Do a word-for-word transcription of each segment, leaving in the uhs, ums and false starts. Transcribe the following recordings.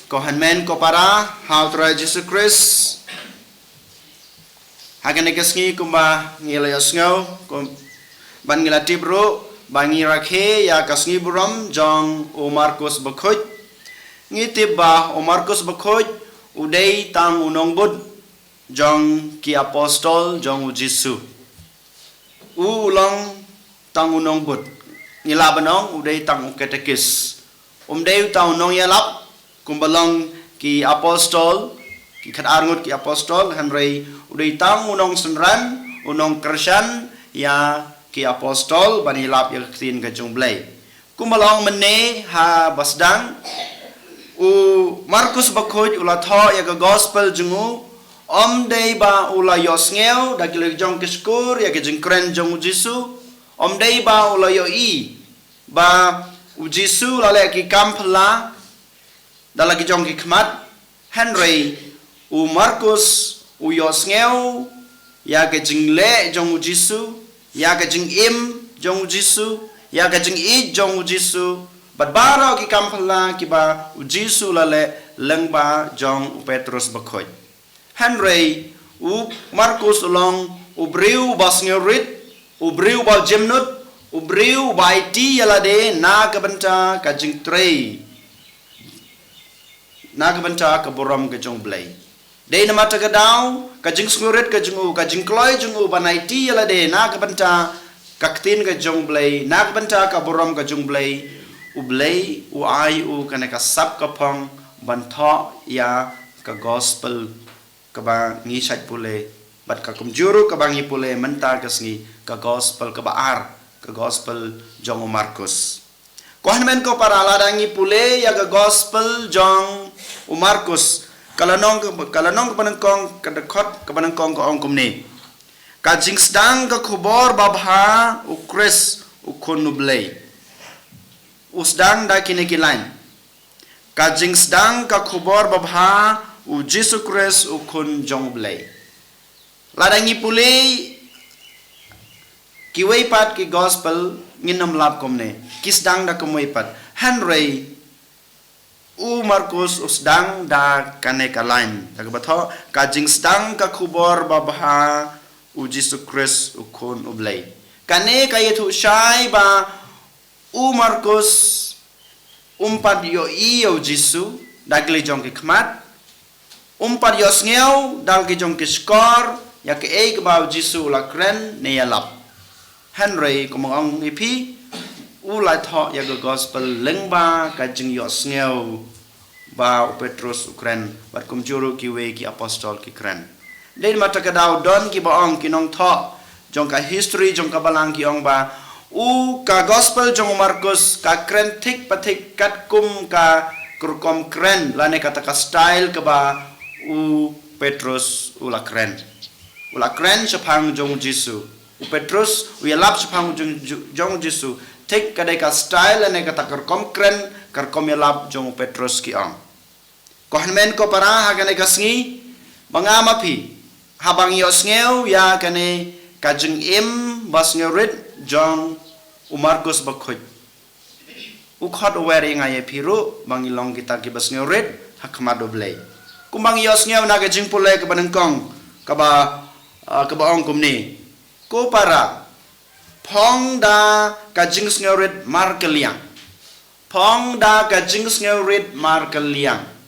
Ko hynmen ko para ha u Trai Jisu Khrist, ha kane ka sngi kumba ngi la ïohsngew, kum, ban ngi la tip ruh ba ngi rakhe ïa ka sngi burom jong u Markus Bakhuid. Ngi tip ba u Markus Bakhuid u dei tang u nongbud jong ki apostol jong u Jisu. U long tang u nongbud. Ngi lah ban ong u dei tang u katekis. Um dei u tang u nongïalap kumba long ki apostol, ki khatar ngut ki apostol, hynrei u dei tang u nongsynran, u nongkyrshan ïa ki apostol ban ïalap ïa ka ktien ka jong u Blei. Kumba long mynne ha ba sdang, u Markus Bakhuid u la thoh ïa ka gospel jong u, um dei ba u la ïohsngew da ki la jong ki shkur ïa ka jingkren jong u Jisu, um dei ba u la ïohi ba u Jisu u la leh ki kam phylla da la ki jong ki khmat, hynrei u Markus u ïohsngew ïa ka jingleh jong u Jisu, ïa ka jingim jong u Jisu, ïa ka jingïeit jong u Jisu, bad baroh ki kam phylla kiba u Jisu u la leh lyngba jong u Petrus Bakhuid. Hynrei u Markus u long u briew ba sngewrit, u briew ba jemnud, u briew ba aiti ïa lade na ka bynta ka jingtrei, na ka bynta ka burom ka jong u Blei. Dei namar kata ka daw, ka jingsngewrit ka jong u, ka jingkloi jong u ban aiti ïa lade na ka bynta ka ktien ka jong u Blei, na ka bynta ka burom ka jong u Blei, u Blei u ai u kane ka sap ka phong ban thoh ïa ka gospel kaba ngi shait pule, bad ka kumjuh ruh kaba ngi pule mynta ka sngi, ka gospel kaba ar, ka gospel jong u Markus. Ko hynmen ko para, lada ngi pule ïa ka gospel jong u Markus, ka lynnong, ka lynnong kaba nyngkong, ka dkhot kaba nyngkong ka ong kumne: Ka jingsdang ka khubor babha u Khrist u Khun u Blei. U sdang da kine ki lain: Ka jingsdang ka khubor babha u Jisu Khrist u Khun jong u Blei. Lada ngi pule kiwei pat ki gospel, ngin ym lap kumne, ki sdang da kumwei pat. Hynrei u Markus u sdang da kane ka lain, da kaba thoh: Ka jingsdang ka khubor babha u Jisu Khrist u Khun u Blei. Kane ka ïathuh shai ba u Markus um pat ïohi ïa u Jisu da ki la jong ki khmat, um pat ïohsngew da ki la jong ki shkor ïa kaei kaba u Jisu u la kren ne ïalap. Hynrei kumba nga ong ïa phi, u la thoh ïa ka gospel lyngba ka jingïohsngew ba u Petrus u kren, bad kumjuh ruh kiwei ki apostol ki kren. Dei namar kata ka daw don kiba ong, ki nongthoh jong ka history jong ka Balang ki ong ba u, ka gospel jong u Markus ka kren thik pa thik katkum ka rukom kren lane kata ka style kaba u Petrus u la kren. U la kren shaphang jong u Jisu. U Petrus u ïalap shaphang jong, jong, jong u Jisu. Thik ka dei ka style lane kata ka rukom kren, ka rukom ïalap jong u Petrus, ki ong. Ko hynmen ko para, ha kane ka sngi, ma nga ma phi, haba ngi ïohsngew ïa kane ka jingim ba sngewrit jong u Markus Bakhuid, u khot u wer ïa nga ïa phi ruh ba ngi long kita kiba sngewrit ha khmat u Blei. Kumba ngi ïohsngew na ka jingpule kaba nyngkong, kaba, ah, kaba ong kumne: Ko para, phong da ka jingsngewrit markylliang. Phong da ka jingsngewrit markylliang.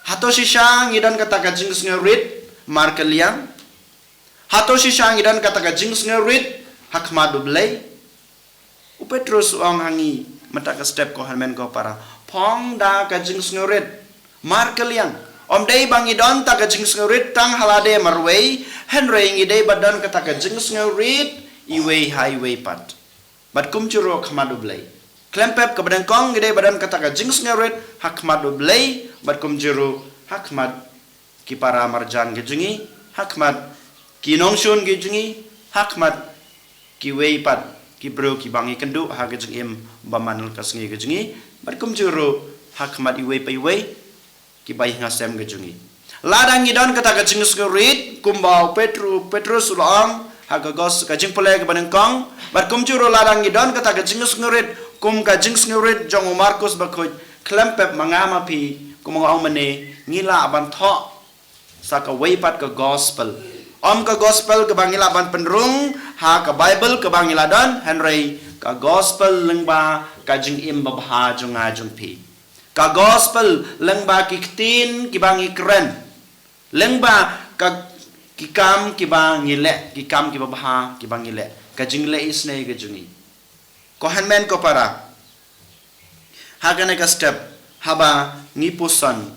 Hato shisha ngi don kata ka jingsngewrit markylliang? Hato shisha ngi don kata ka jingsngewrit ha khmat u Blei? U Petrus u ong ha ngi mynta ka step, ko hynmen ko para, phong da ka jingsngewrit markylliang. Ym dei ba ngi don ta ka jingsngewrit tang ha lade marwei, hynrei ngi dei ba don kata ka jingsngewrit iwei ha iwei pat. Bad kumjuh ruh ha khmat u Blei. Khlem pep kaba nyngkong, ngi dei ba don kata ka jingsngewrit ha khmat u Blei, bad kumjuh ruh ha khmat ki para marjan ki jong ngi, ha khmat ki nongshun ki jong ngi, ha khmat kiwei pat ki briew kiba ngi kynduh ha ka jingim ba man la ka sngi ka jong ngi, bad kumjuh ruh ha khmat iwei pa iwei kiba ïing ha sem ka jong ngi. Lada ngi don kata ka jingsngewrit kumba u Petru-, Petrus u la ong ha ka gos-, ka jingpule kaba nyngkong, bad kumjuh ruh lada ngi don kata ka jingsngewrit kum ka jingsngewrit jong u Markus Bakhuid, khlem pep ma nga ma phi Kumba nga ong mynne, ngi lah ban thoh sa kawei pat ka gospel. Ym ka gospel kaba ngi lah ban pynrung ha ka Bible kaba ngi la don, hynrei ka gospel lyngba ka jingim babha jong nga jong phi. Ka gospel lyngba ki ktien kiba ngi kren. Lyngba ka, ki kam kiba ngi leh, ki kam kiba bha kiba ngi leh. Ka jingleh isynei ka jong ngi. Ko hynmen ko para, ha kane ka step, haba ngi puson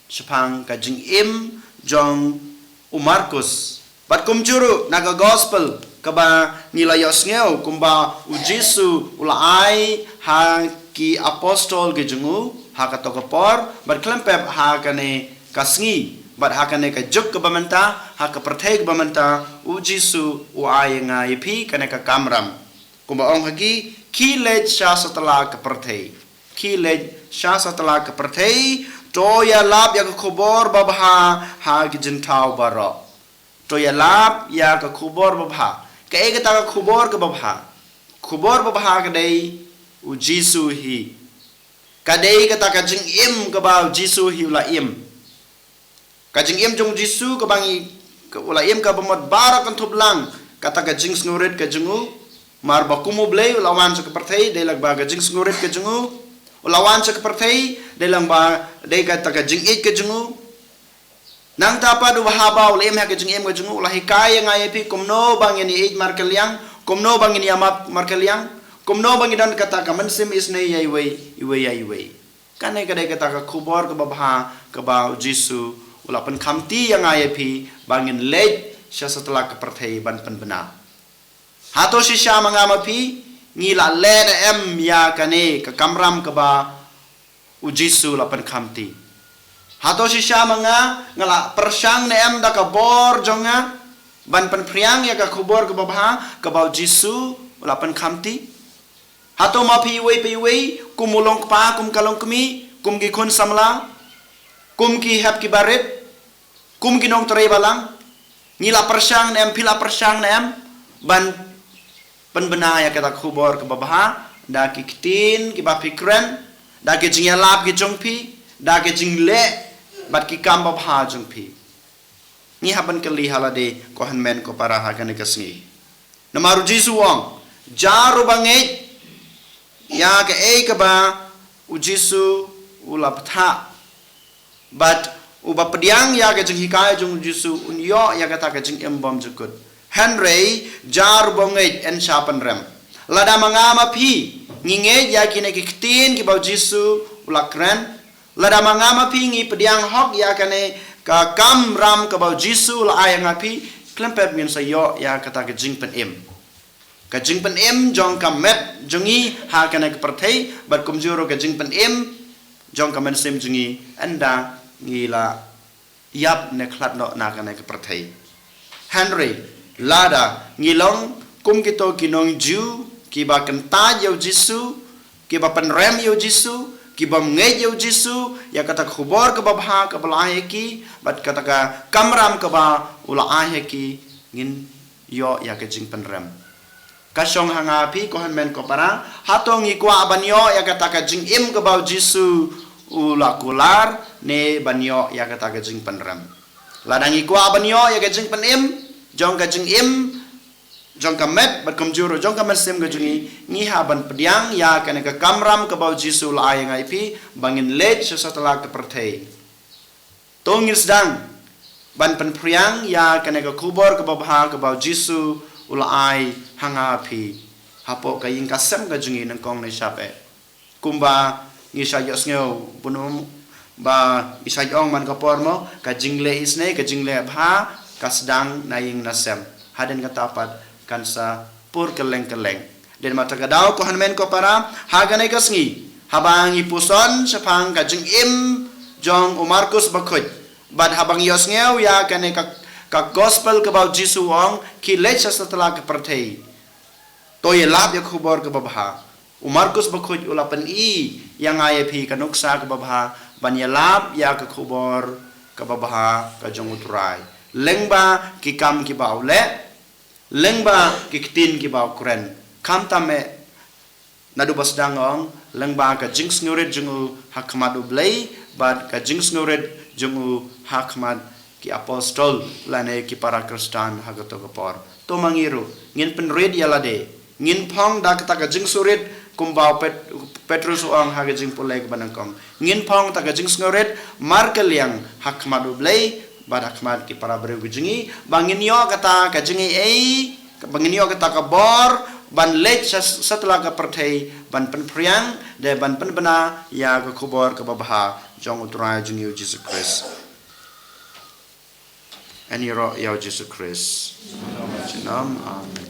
shaphang ka jingim jong u Markus, bad kumjuh ruh na ka gospel kaba ngi la ïohsngew, kumba u Jisu u la ai ha ki apostol ki jong u ha kato ka por, bad khlem pep ha kane ka sngi, bad ha kane ka juk kaba mynta, ha ka pyrthei kaba mynta, u Jisu u ai ïa nga ïa phi kane ka kamram. Kumba ong ha ki, khie leit sha satlak ka pyrthei. Khie leit sha satlak ka pyrthei, to ïalap ïa ka khubor babha ha ki jingthaw baroh. To ïalap ïa ka khubor babha. Kaei kata ka khubor kaba bha? Khubor babha ka dei u Jisu hi. Ka dei kata ka jingim kaba u Jisu hi u la im. Ka jingim jong u Jisu kaba ngi, ka, u la im kaba mut baroh kan thup lang kata ka jingsngewrit ka jong u. Namar ba kum u Blei u la wan sha ka pyrthei dei lang ba ka jingsngewrit ka jong u. U la wan sha ka pyrthei dei lang ba dei kata ka jingïeit ka jong u. Nangta pat u bha ba u la im ha ka jingim ka jong u, u la hikai ïa nga ïa phi kumno ba ngin ïeit markylliang, kumno ba ngin ïamap markylliang, kumno ba ngin don kata ka mynsiem isynei ïa iwei, iwei ïa iwei. Kane ka dei kata ka khubor kaba bha kaba u Jisu u la pynkhamti ïa nga ïa phi ba ngin leit sha satlak ka pyrthei ban pynbna. Hato shisha ma nga ma phi ngi la leh ne em ïa kane ka kamram kaba u Jisu la pynkhamti? Hato shisha ma nga nga la pyrshang ne em da ka bor jong nga ban pynphriang ïa ka khubor kaba bha kaba u Jisu u la pynkhamti? Hato ma phi iwei pa iwei, kum u longkpa, kum ka longkmie, kum ki khun samla, kum ki hep ki barit, kum ki nongtrei balang, ngi la pyrshang ne em, phi la pyrshang ne em ban pynbna ïa kata ka khubor kaba bha da ki ktien kiba phi kren, da ki jingïalap ki jong phi, da ki jingleh bad ki kam babha jong phi? Ngi hap ban kylli ha lade, ko hynmen ko para, ha kane ka sngi. Namar u Jisu u ong, jar uba ngeit ïa kaei kaba u Jisu u la bthah, bad uba pdiang ïa ka jinghikai jong u Jisu, un ïoh ïa kata ka jingim bymjukut. Hynrei jar uba ngeit yn shah pynrem. Lada ma nga ma phi ngi ngeit ïa kine ki ktien kiba u Jisu u la kren, lada ma nga ma phi ngi pdiang hok ïa kane ka kamram kaba u Jisu u la ai ïa nga phi, khlem pep ngin sa ïoh ïa kata ka jingpynim. Ka jingpynim jong ka met jong ngi ha kane ka pyrthei, bad kumjuh ruh ka jingpynim jong ka mynsiem jong ngi ynda ngi la ïap ne khlad noh na kane ka pyrthei. Hynrei lada ngi long kum kito ki nong Jiw kiba kyntait ïa u Jisu, kiba pynrem ïa u Jisu, kibym ngeit ïa u Jisu, ïa kata ka khubor kaba bha kaba la ai ha ki, bad kata ka kamram kaba u la ai ha ki, ngin ïoh ïa ka jingpynrem. Ka shong ha nga phi, ko hynmen ko para, hato ngi kwah ban ïoh ïa kata ka jingim kaba u Jisu u la kular, ne ban ïoh ïa kata ka jingpynrem? Lada ngi kwah ban ïoh ïa ka jingpynim jong ka jingim jong ka met bad kumjuh ruh jong ka mynsiem ka jong ngi, ngi hap ban pdiang ïa kane ka kamram kaba u Jisu u la ai ïa nga ïa phi, ba ngin leit sha satlak ka pyrthei. To ngin sdang ban pynphriang ïa kane ka khubor kaba bha kaba u Jisu u la ai ha nga ha phi, hapoh ka ïing ka sem ka jong ngi nyngkong ne shaphrang. Kumba ngi shait ïohsngew bun, ba ngi shait ong man ka por mo, ka jingleh isynei, ka jingleh bha ka sdang na ïing na sem. Hadien kata pat kan sa pur kylleng kylleng. Dei namar kata ka daw, ko hynmen ko para, ha kane ka sngi, haba ngi puson shaphang ka jingim jong u Markus Bakhuid, bad haba ngi ïohsngew ïa kane ka, ka gospel kaba u Jisu u ong, khie leit sha satlak ka pyrthei, to ïalap ïa ka khubor kaba bha. U Markus Bakhuid u la pyni ïa nga ïa phi ka nuksa kaba bha ban ïalap ïa ka khubor kaba bha ka jong u Trai, lyngba ki kam kiba u leh, lyngba ki ktien kiba u kren. Khamtam eh Naduh ba sdang ong, lyngba ka jingsngewrit jong u ha khmat u Blei, bad ka jingsngewrit jong u ha khmat ki apostol, lane ki para Khristan ha kato ka por. To ma ngi ruh, ngin pynrit ïa lade. Ngin phong da kata ka jingsngewrit, kumba u Pet-, Petrus u ong ha ka jingpule kaba nyngkong. Ngin phong da ka jingsngewrit, markylliang ha khmat u Blei, bad ha khmat ki para briew ki jong ngi, ba ngin ïoh kata ka jingaiei, ba ngin ïoh kata ka bor, ban leit sha, sha satlak ka pyrthei, ban pynphriang, de ban pynbna, ïa ka khubor kaba bha, jong u Trai jong ngi u Jisu Khrist. Yn ïaroh ïa u Jisu Khrist. Junom, amen.